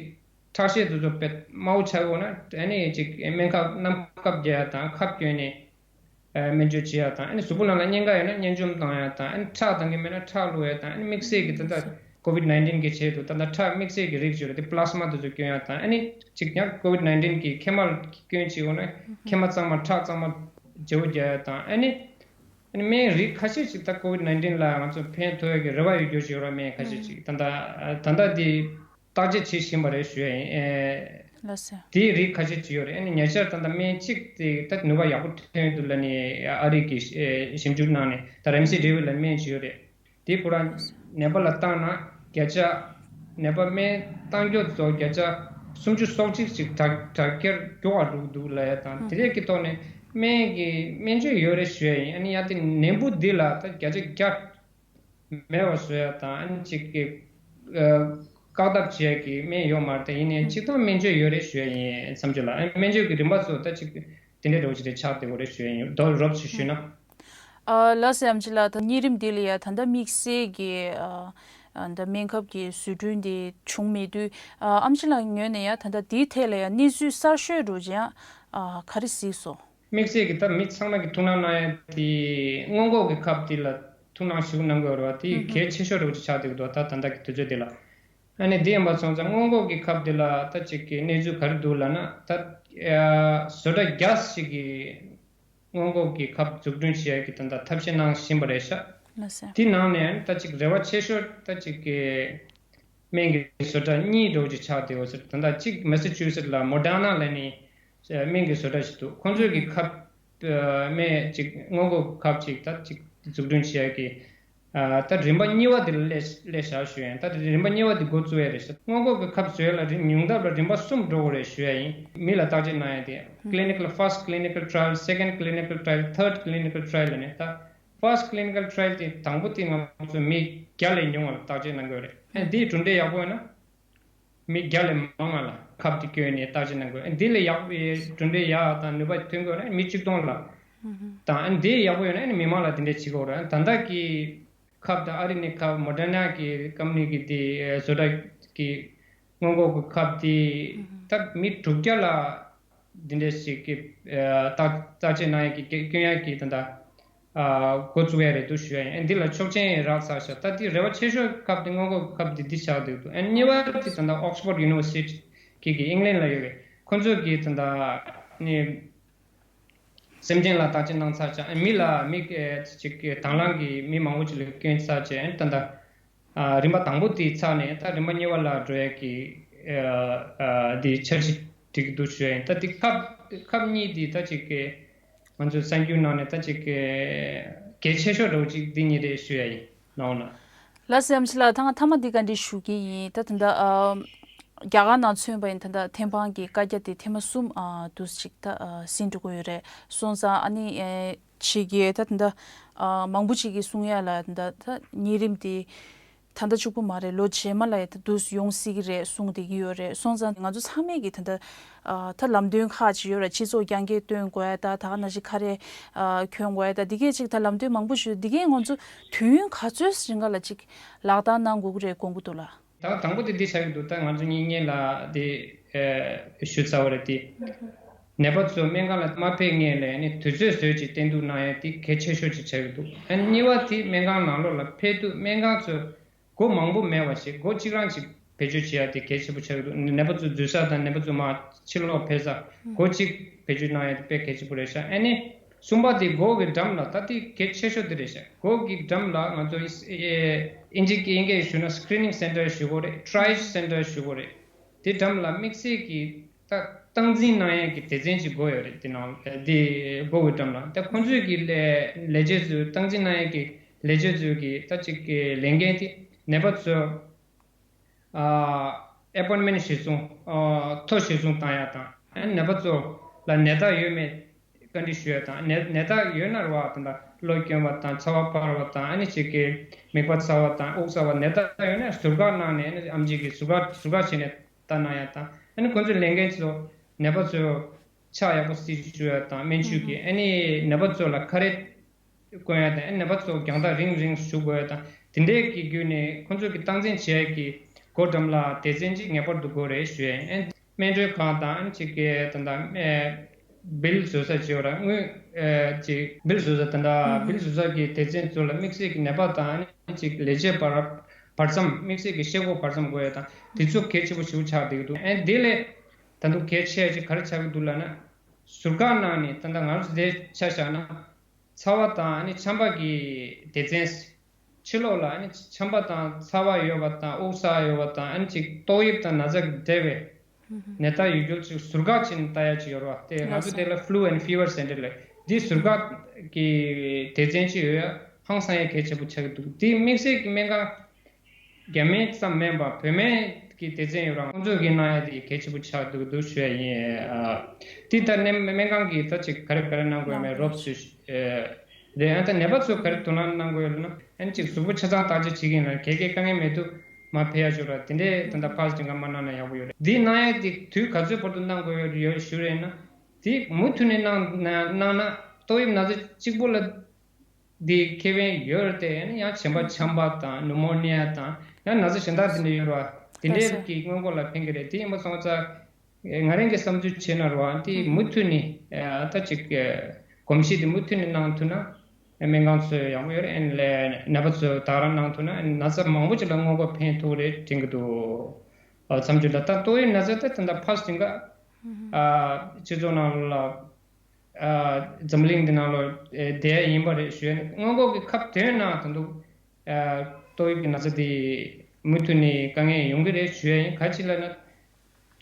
ཁྲག་ཤེད་དེ་ཚོ་དཔེ་དམའ་བོ་ཆགས་ཡོད་ན་ཨ་ནི་ཅིག་སྨན་ཁབ་གནམ་ཁབ་རྒྱག་ཡ་དང་ཁབ་གྱོན་ནས་སྨན་བཅོས་བྱེད་ཡ་དང་ཨ་ནི་གཟུགས་པོ་ནང་ལ་གཉན་ཁ་ཡོད་ན་གཉན་འཇོམས་བཏང་ཡ་དང་ཨ་ནི་ཁྲག་འདང་གི་མེད་ན་ཁྲག་བླུག་ཡ་དང་ཨ་ནི་དམིགས་བསལ་གྱི་ད་ལྟ་ཀོ་བིད་ནའིན་ཊིན་གི་ཆེད་དུ་ད་ལྟ་ཁྲག་དམིགས་བསལ་གྱི་རིགས་བཅོས་རེད་དེ་པི་ལ་སི་མ་དེ་ཚོ་སྐྱོན་ཡ་དང་ཨ་ནི་ཅིག་ཡང་ཀོ་བིད་ནའིན་ཊིན་གི་མཁལ་མ་སྐྱོན་བྱེད་འོང་ན་མཁལ་མ་གཙང་མ་ཁྲག་གཙང་མ་བརྗེ་པོ་རྒྱག་ཡ་དང་ཨ་ནི་ཨ་ནི་སྨན་རིགས་ཁ་ཤས་ཅིག་ད་ཀོ་བིད་ནའིན་ཊིན་ལ་ང་ཚོ་ཕན་ཐོགས་ཡ་གི་རེ་བ་ཡོད་རྒྱུ་ཞིག་ཡོད་ར། སྨན་ཁ་ཤས་ཅིག་ད་ལྟ་ད་ལྟ་དེ་བརྟག་དཔྱད་བྱེད་བཞིན་པ་རེད་ཞུ་ཡ་ཡིན། ཨེ། ལགས་སོ། དེའི་རིགས་ཁ་ཤས་ཅིག་ཡོད་རེད། ཨ་ནི་ཉེ་ཆར་ད་ལྟ་སྨན་གཅིག་དེ་ད་ནུས་པ་ཡག་པོ་ཐོན་འདུག་ལབ་ནས་ཨ་རི་གི་ཨེ་ཞིབ་འཇུག་གནང་ནས་ད་རེམ་སི་ཌེ་ཝིར་ལབ་སྨན་ཅིག་ཡོད་རེད། དེ་ཁོ་རང་ནད་པ་ལ་བཏང་ན་བརྒྱ་ཆ་ནད་པ་སྨན་བཏང་མགྱོགས་ཚོ་བརྒྱ་ཆ་སུམ་ཅུ་སོ་གཅིག་ཅིག་དྲག་དྲག་སྐྱེད་མགྱོགས་པ་འགྲོ་གི་འདུག་ལབ་ཡ་དང་དེ་འདྲས་ཀྱི་ཐོག་ནས་སྨན་གྱི་སྨན་བཅོས་ཡོད་རེད་ཞུ་ཡ་ཡིན། ཨ་ནི་ཡ་དེ་ནད་འབུ་འདི་ལ་ད་བརྒྱ་ཆ་བརྒྱ་མེད་པ་བཟོ་ཡ་དང་ཨ་ནི་གཅིག་གི་ཨ་བཀག་ཐབས་བྱེད་ཡ་གི་སྨན་ཡོད་མ་རེད། ད་ཡིན་ནའི་ཨུམ། སྤྱིར་བཏང་སྨན་བཅོས་ཡོད་རེད་ཞུ་ཡ་ཡིན་བསམ་བྱུང་ལ། ཨ་ནི་སྨན་བཅོས་ཀྱི་རིམ་པ་ཚོ་ད་ཅིག་དེ་འདྲའི་འདྲ་བོ་ཞིག་རེད་ཆགས་བསྡད་ཡོད་རེད་ཞུ་ཡ་ཡིན། མདོར་རོབ་ཅིག་ཞུས་ན། ཨ་ལགས་སོ། ཨམ་ཆི་ལགས་ད་གཉན་རིམས་འདི་ལ་ཡ་ད་ལྟ་དམིགས་བསལ་གྱི་ཨ་ད་སྨན་ཁབ་ཀྱི་བཟོ་སྐྲུན་འདི་བྱུང་མེད་དུས་ཨ་ཨམ་ཆི་ལགས་ངོས་ནས་ཡ་ད་ལྟ་འདིའི་ཐད་ལ་ཡ་གནས་ཚུལ་གསར་ཤོས་འདྲ་བོ་ཅིག་ཡང་ཨ་ག་རེ་གཟིགས་སོང་། དམིགས་བསལ་གྱི་ད་མི་ཚང་མ་གི་ཐུགས་སྣང་གནང་ཡ་དེ་སྔོན་འགོག་གི་ཁབ་དེ་ལ་ཐུགས་སྣང་ཞེ་པོ་གནང་དགོས་རེད་བ། དེ་ཧུམ་ཧུམ། གལ་ཆེ་ཤོས་འདྲ་བོ་ཅིག་ཆགས་བསྡད་ཀྱི་འདུག་ད་ད་ལྟ་གི་དུས་ཚོད་དེ་ལ། ཨ་ནི་དེ་ཡིན་པ་སོང་ཙང་སྔོན་འགོག་གི་ཁབ་དེ་ལ་ད་ཅིག་གི་གནས་ཚུལ་ག་རེ་འདུག་ལབ་ན་ད་ཨ་བཟོ་གྲྭ་བརྒྱ་ཞིག་གིས་སྔོན་འགོག་གི་ཁབ་འཛུགས་སྐྲུན་བྱེད་ཡ་གི་ད་ལྟ་ཐབས་ཤེས་གནང་བཞིན་པ་རེད་ཤག་ལགས་སོ། དེ་ནང་ནས་ད་ཅིག་རེ་བ་ཆེ་ཤོས་ད་ཅིག་གི་ སྨན་གྱི་བཟོ་གྲྭ་གཉིས་འདྲ་བོ་ཅིག་ཆགས་བསྡད་ཡོད་ཟེར། ད་ལྟ་གཅིག་མེ་སི་ཆུ་སེཊ་ལ་མོ་ཌར་ན་ལབ་ནས་སྨན་གྱི་བཟོ་གྲྭ་ཞིག་འདུག་ཁོང་ཚོས་ཀྱི་ཁབ་སྨན་ཅིག་སྔོན་འགོག་ཁབ་ཅིག་ད་ཅིག་འཛུགས་སྐྲུན་བྱེད་ཡ་གི། ད་རིམ་པ་གཉིས་པ་དེ་ལ་སླེབས་བཞག་ཞུ་ཡ་ཡིན། ད་རིམ་པ་གཉིས་པ་དེ་འགོ་བཙུགས་ཡ་རེད་ཤག་སྔོན་འགོག་གི་ཁབ་བཟོ་ཡ་ལ་རིམ་ཉུང་མཐའ་ལ་རིམ་པ་གསུམ་འགྲོ་དགོས་རེད་ཞུ་ཡ་ཡིན། མི་ལ་བརྟག་དཔྱད་གནང་ཡ་དེ། clinical, first clinical trial, second clinical trial, third clinical trial ནས་ད། first clinical trial དེ་དང་པོ་དེ་ང་ཚོ་མི་བརྒྱ་ལས་ཉུང་བ་ལ་བརྟག་དཔྱད་གནང་དགོས་རེད། ཨ་འདིའི་གྲུབ་འབྲས་ཡག་པོ་ཡོད་ན། མི་བརྒྱ་ལས་མང་བ་ལ་ཁབ་དེ་བསྐྱོན་ནས་བརྟག་དཔྱད་གནང་དགོས། ཨ་འདི་ལས་ཡག་པའི་གྲུབ་འབྲས་ཡག་དང་ནུས་པ་ཐོན་དགོས་ན་མི་གཅིག་སྟོང་ལ། དང་ཨ་འདི་ཡག་པོ་ཡོད་ན་ཨ་མི་མང་ལ་དེ་འདྲས་བྱེད་དགོས་རེད། ཨ་ད་ལྟ་གི་ཁབ་དང་ཨ་རི་ནས་ཁབ་མོ་ཌར་ན་གི་ཀམ་པ་ནི་གི་དེ་བཟོ་གྲྭ་གི་སྔོན་འགོག་གི་ཁབ་དེ་ད་མི་དྲུག་བརྒྱ་ལ། འདི་འདྲ་ཞིག་གི་ཨ་བརྟག་བརྟག་དཔྱད་གནང་ཡས་ཀྱི་སྐྱོན་ཡས་ཀྱི་ད་ལྟ་ཨ་འགོ་བཙུགས་ཡས་རེད་འདུག་ཞུ་ཡ་ཡིན། འདི་ལ་ཆོག་མཆན་རག་ཚར་ཤག་ད་འདི་རེ་བ་ཆེ་ཤོས་ཁབ་འདི་སྔོན་འགོག་ཁབ་འདི་འདི་ཆགས་བསྡད་འདུག་ཨ་ནི་གཉིས་པ་དེ་ད་ལྟ་ཨོག་སི་ཕོར་ཌི་ཡུ་ནི་ཝར་སི་ཊི་གི་གི་ཨིང་ལན་ལ་ཡོད་པའི་ཁོ་ཚོས་གི་ད་ལྟ་ནི་སེམས་ཅན་ལ་བརྟག་དཔྱད་གནང་ཚར་ཤག་ཨ་མི་ལ་མི་ཨ་ཅིག་གི་དང་བླངས་ཀྱི་མི་མང་པོ་ཅིག་ལ་བསྐྱོན་ཚར་བྱས་ཨ་ནི་ད་ལྟ། ཨ་རིམ་པ་དང་པོ་དེ་ཚར་ནས་ད་རིམ་པ་གཉིས་པ་ལ་འགྲོ་ཡས་ཀྱི་ཨ་ཨ་དེ་འཆར་གཞི་སྒྲིག་གི་འདུག་ཞུ་ཡ་ཡིན། ད་དེ་ཁབ་ཁབ་གཉིས་དེ་ད་ཅིག་གི་ང་ཚོའི་གསར་འགྱུར་ནང་ནས་ད་ཅིག་གི་གལ་ཆེ་ཤོས་འདྲ་བོ་ཅིག་འདི་གཉིས་རེད་ཞུ་ཡ་ཡིན། ནོར་ན། ལགས་སོ། ཨེམ་ཆི་ལགས། ད་ང་མཐའ་མ་འདི་བཀའ་འདྲི་ཞུ་གི་ཡིན། ད་ད་ལྟ་ཨ་རྒྱ་གར་ནང་མཚོན་པ་ཡིན་ད་ལྟ་ཐེམ་སྤང་གི་བཀའ་རྒྱ་དེ་ཐེངས་མ་གསུམ་ཨ་འདུག་ཅིག་ད་ཨ་ཟིན་འགྲོ་གི་ཡོད་རེད། སོང་ཙང་ཨ་ནི་ཨེ་ཕྱི་རྒྱལ་ད་ད་ལྟ་ཨ་མང་པོ་ཅིག་གིས་གསུང་ཡ་ལ་ད་ད་གཉན་རིམས་དེ་ད་ལྟ་གཅིག་པུ་མ་རེད། ལོ་རྗེས་མ་ལ་ཡ་ད་དུས་ཡོང་སྲིད་ཀྱི་རེད་གསུང་བསྡད་ཀྱི་ཡོད་རེད། སོང་ཙང་ང་ཚོ་ཚང་མས་ཀྱི་ད་ལྟ་ཨ་ད་ལམ་སྟོན་ཁག་ཅིག་ཡོད་རེད། སྤྱི་ཚོགས་རྐྱང་རྐྱང་སྟོན་དགོས་ཡ་ད་ད་ག་ནང་བཞིན་ཁ་རས་ཨ་གྱོན་དགོས་ཡ་ད་འདི་གས་ཅིག་ད་ལམ་སྟོན་མང་པོ་ཞུ་འདི་གས་ང་ཚོ་དུས་ཡུན་ག་ཚོད་རིང་ག་ལ་ཅིག་ལག་བསྟར་གནང་དགོས་ཀྱི་རེད་དགོངས་ཀྱི་འདུག་ལགས། ད་དང་པོ་དེ་འདི་ཆགས་ཀྱི་འདུག་ད་ང་ཚོ་གཉིས་སྔོན་ལ་དེ་ཨ་ཞུ་ཚར་བ་རེད་དེ། ནད་པ་ཚོ་སྨན་ཁང་ལ་མ་ཕེབས་སྔོན་ལ་ནི་དུས་ཚོད་བཟོས་ཅིག་བསྟན་གཏུག་གནང་ཡ་དེ་གལ་ཆེ་ཤོས་ཅིག་ཆགས་ཀྱི་འདུག་ཨ་གཉིས་པ་དེ་སྨན་ཁང་ནང་ལོགས་ལ་ཕེབས་དུས་སྨན་ཁང་ཚོས་སྒོ་མང་པོ་མེད་པ་ཞིག་སྒོ་གཅིག་རང་ཅིག་བེད་སྤྱོད་བྱེད་ཡ་དེ་གལ་ཆེན་པོ་ཆགས་ཀྱི་འདུག་ནད་པ་ཚོ་འཛུལ་ས་དང་ནད་པ་ཚོ་མར་ཕྱིར་ལོག་ཕེབས་ས་སྒོ་གཅིག་བེད་སྤྱོད་གནང་ཡ་དེ་དཔེ་གལ་ཆེན་པོ་རེད་ཤག་ཨ་ནི་གསུམ་པ་དེ་སྒོ་གི་འགྲམ་ལ་ད་དེ་གལ་ཆེ་ཤོས་དེ་རེད་ཤག་སྒོ་གི་འགྲམ་ལ་ང་ཚོ་ཨིན་ཇི་གི་ཨིན་སྐད་ཞུ་ན་སི་ཀི་རི་ནིང་སེན་ཊར་ཞུ་དགོས་རེད། ཊ་རའི་ཡལ་སེན་ཊར་ཞུ་དགོས་རེད། དེ་འགྲམ་ལ་དམིགས་བསལ་གྱི་ད་སྟངས་འཛིན་གནང་ཡས་ཀྱི་སྡེ་ཚན་ཅིག་དགོས་ཡོད་རེད། དེ་ནང་དེ་སྒོ་གི་འགྲམ་ལ་ད་ཁོང་ཚོས་ཀྱི་ལས་ལས་བྱེད་ཚོས་སྟངས་འཛིན་གནང་ཡས་ཀྱི་ལས་བྱེད་ཚོས་ཀྱི་ད་ཅིག་གི་ལས་འགན་དེ་ནད་པ་ཚོ་ཨ་ཨེ་པོའིན་མེན་ཊི་གཞིར་བཟུང་ཨ་ཐོ་གཞིར་བཟུང་བཏང་ཡ་དང་ཨ་ནད་པ་ཚོ་ལ་ནད་རྟགས་ཡོད་མེད་བཀའ་འདྲི་ཞུ་ཡ་དང་ནད་ནད་རྟགས་ཡོད་ན་རེད་བ། ད་ལྟ་གློ་སྐྱོན་པ་དང་ཚ་བ་འཕར་བ་དང་ཨ་ནི་ཅིག་གི་མིད་པ་ཚ་བ་དང་དབུགས་ཚ་བ་ནད་རྟགས་ཡོད་ན་ཟུར་བཀག་གནང་ནས་ཨ་ནི་ཨེམ་ཆི་གི་ཟུར་བཀག་ཟུར་བཀག་བྱས་ནས་ལྟ་གནང་ཡ་དང་ཨ་ནི་ཁོང་ཚོའི་ལས་འགན་ཚོ་ནད་པ་ཚོ་ཕྱག་ཡག་པོ་བསིལ་བཅུག་ཡ་དང་སྨན་བཅོས་ཀྱི་ཨ་ནི་ནད་པ་ཚོ་ལ་ཁ་རས་བསྐོན་ཡ་དང་ཨ་ནི་ནད་པ་ཚོ་རྒྱང་ཐག་རིང་རིང་བཞུགས་དགོས་ཡ་དང་དེ་འདྲས་ཀྱི་བརྒྱུད་ནས་ཁོང་ཚོ་གི་སྟངས་འཛིན་བྱེད་ཡ་གི་སྒོ་འགྲམ་ལ་སྡེ་ཚན་ཅིག་ངེས་པར་དུ་དགོས་རེད་ཞུ་ཡ་ཡིན། སྨན་སྤྲོད་ཁང་དང་ཨ་ནི་ཅིག་གི་ད་ལྟ་སྨན་བིལ་བཟོ་ས་ཅིག་ཡོད་ར་དངུལ་ཨེ་ཅིག་བིལ་བཟོ་ས་ད་ལྟ་བིལ་བཟོ་ས་གི་སྡེ་ཚན་ཚོ་ལ་དམིགས་བསལ་གྱི་ནད་པ་དང་ཨ་ནི་ཅིག་ལས་བྱེད་བར་བར་མཚམས་དམིགས་བསལ་གྱི་ཤེལ་སྒོ་བར་མཚམས་དགོས་ཡ་དང་དེ་ཚོ་གལ་ཆེན་པོ་ཞིག་ཆགས་བསྡད་ཀྱི་འདུག་ཨ་ནི་དེ་ལས་ད་དུང་གལ་ཆེ་ཡ་ཅིག་ག་རེ་ཆགས་ཀྱི་འདུག་ལབ་ན་ཟུར་བཀག་གནང་ནས་ད་ལྟ་ང་ཚོ་དེ་ཆ་བཞག་ན་ཚ་བ་དང་ཨ་ནི་ཆམ་པ་གི་སྡེ་ཚན། ཕྱི་ལོགས་ལ་ཨ་ནི་ཆམ་པ་དང་ཚ་བ་ཡོད་པ་དང་དབུགས་བསགས་ཡོད་པ་དང་ཨ་ནི་ཅིག་ཏོག་དབྱིབས་དང་ན་ཚ་གི་འབྲེལ་བའི་ནད་རྟགས་ཡོད་རྒྱུ་ཅིག་ཟུར་བཀག་བྱས་ནས་ལྟ་ཡ་ཅིག་ཡོད་རེད་བ། དེ་ང་ཚོ་དེ་ལ་Flu and Fever Center ལབ་འདི་ཟུར་བཀག་གི་སྡེ་ཚན་ཅིག་ཡོད་ཡ་ཧང་སང་ཡ་གལ་ཆེན་པོ་ཆགས་ཀྱི་འདུག་འདི་དམིགས་བསལ་གྱི་སྨན་ཁང་རྒྱ་སྨན་ཙམ་མིན་པ་བོད་སྨན་གྱི་སྡེ་ཚན་ཡོད་ར་ཁོང་ཚོས་ཀྱི་གནང་ཡ་དེ་གལ་ཆེན་པོ་ཆགས་འདུག་འདུག་ཞུ་ཡ་ཡིན། ཨ་འདི་ལྟར་ནས་སྨན་ཁང་གིས་ད་ཅིག་ག་རེ་ག་རེ་གནང་དགོས་མེད་རོབ་ཞུ་རེད། ཨ་ད་ནད་པ་ཚོས་ག་རེ་དོ་སྣང་གནང་དགོས་ཡོད་ལབ་ན་ཨ་ནི་ཅིག་གཟུགས་པོ་ཆ་ཚང་བརྟག་དཔྱད་བྱེད་ཀྱི་ཡིན་ལ་གལ་གལ་དཀའ་ངལ་མེད་དུས་མ་ཕེབས་ཡ་ཞུ་ར་དེ་འདྲས་ད་ལྟ་ཕར་སྒྲིང་ག་མ་གནང་ན་ཡག་པོ་ཡོད་རེད། འདི་གནང་ཡ་དེ་དུས་ག་ཚོད་བར་དུ་གནང་དགོས་ཡོད་ཡོད་ཞུ་རེད་ན་དེ་མུ་མཐུད་ནས་གནང་ན་གནང་ན་ཏོག་དབྱིབས་ན་ཚ་གཅིག་པོ་ལ་འདི་ཁེ་ཕན་ཡོད་རེད་དེ་ཡང་ན་ཡང་གཞན་པ་ཆམ་པ་དང་ནུ་མོ་ནི་ཡ་དང་ཡང་ན་ཚ་གཞན་དག་དེ་འདྲ་ཡོད་རེད་བ། དེ་འདྲའི་གི་སྔོན་འགོག་ལ་ཕན་གི་རེད། དེ་ཡིན་པ་སོང་ཙང་ང་རང་གི་བསམ་ཚུལ་བྱས་ན་རེད་བ། དེ་མུ་མཐུད་ནས་ད་ཅིག་གོམས་གཤིས་དེ་མུ་མཐུད་ནས་གནང་ཐུབ་ན་སྨན་ཁང་ཚོས་ཡག་པོ་ཡོད་རེད། ཨ་ནི་ནད་པ་ཚོས་ད་རང་གནང་ཐུབ་ན་ན་ཚ་མང་པོ་ཅིག་ལ་སྔོན་འགོག་ཕན་ཐོགས་རེད་དྲན་གི་འདུག་བསམ་ཚུལ་ལ་ད་ཏོག་དབྱིབས་ན་ཚ་ད་ད་ལྟ་ཕར་སྒྲིང་ག་སྤྱི་ཚོགས་ནང་ལ། འཛམ་གླིང་འདི་ནང་ལ་བསྡད་ཡིན་པ་རེད་ཞུ་ཡ་ནི་སྔོན་འགོག་གི་ཁབ་ཐོན་ན་ད་དུང་ཏོག་དབྱིབས་ཀྱི་ན་ཚ་དེ་ མུ་མཐུད་ནས་དཀའ་ངལ་ཡོང་གི་རེད་ཞུ་ཡ་ཡིན། ག་ཅི་ལབ་ན།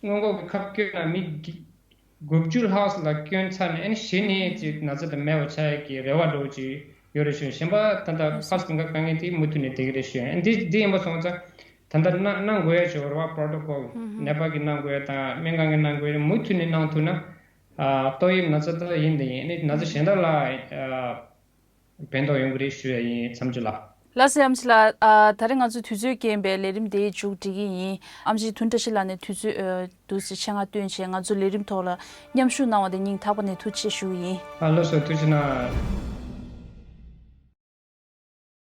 སྔོན་འགོག་གི་ཁབ་སྐྱོན་ན་མི་དགུ་བཅུ་ལྷག་ཙམ་ལ་སྐྱོན་ཚར་ནས། ཨ་ནི་གཞི་ནས་ཅིག་ན་ཚ་དེ་མེད་པ་ཆགས་ཡས་ཀྱི་རེ་བ་འདྲ་བོ་ཅིག་ཡོད་རེད་ཞུ། གཞན་པ་ད་ལྟ་ཕར་ཚུར་གྱི་དཀའ་ངལ་དེ་མུ་མཐུད་ནས་བསྡད་ཀྱི་རེད་ཞུ། ཨ་ནི་འདི་འདི་ཡིན་པ་སོང་ཙང་། ད་ལྟ་གནང་གནང་དགོས་ཡ་ཅིག་ཡོད་རེད་པ། པྲོ་ཊོ་ཀོལ། ནད་པ་གིས་གནང་དགོས་ཡ་དང་སྨན་ཁང་གིས་གནང་དགོས་ཡ་མུ་མཐུད་ནས་གནང་ཐུབ་ན། ཨ། ཏོག་དབྱིབས་ན་ཚ་ད་ཡིན་དེ་ཡིན། ཨ་ནི་ན་ཚ་གཞན་དག་ལ་ཨ་ཕན་ཐོགས་ཡོང་གི་རེད་ཞུ་ཡ་ཡིན། མཚམས་གཅོད་ལགས། ལགས་སོ། ཨེམ་ཆི་ལགས། ཨ། ད་རེས་ང་ཚོ་དུས་ཚོད་རྐྱེན་པས་ལས་རིམ་དེ་མཇུག་སྒྲིལ་གྱི་ཡིན། ཨེམ་ཆི་དོན་བཀྲ་ཤིས་ལགས་ནས་དུས་ཚོད་ཨ་འདུག་སེ་ཆེད་མངགས་བཏོན་བྱས་ང་ཚོ་ལས་རིམ་ཐོག་ལ་མཉམ་ཞུགས་གནང་བ་དེ་སྙིང་ཐག་པ་ནས་ཐུགས་རྗེ་ཆེ་ཞུ་གི་ཡིན། ཨ། ལགས་སོ། ཐུགས་རྗེ་གནང་།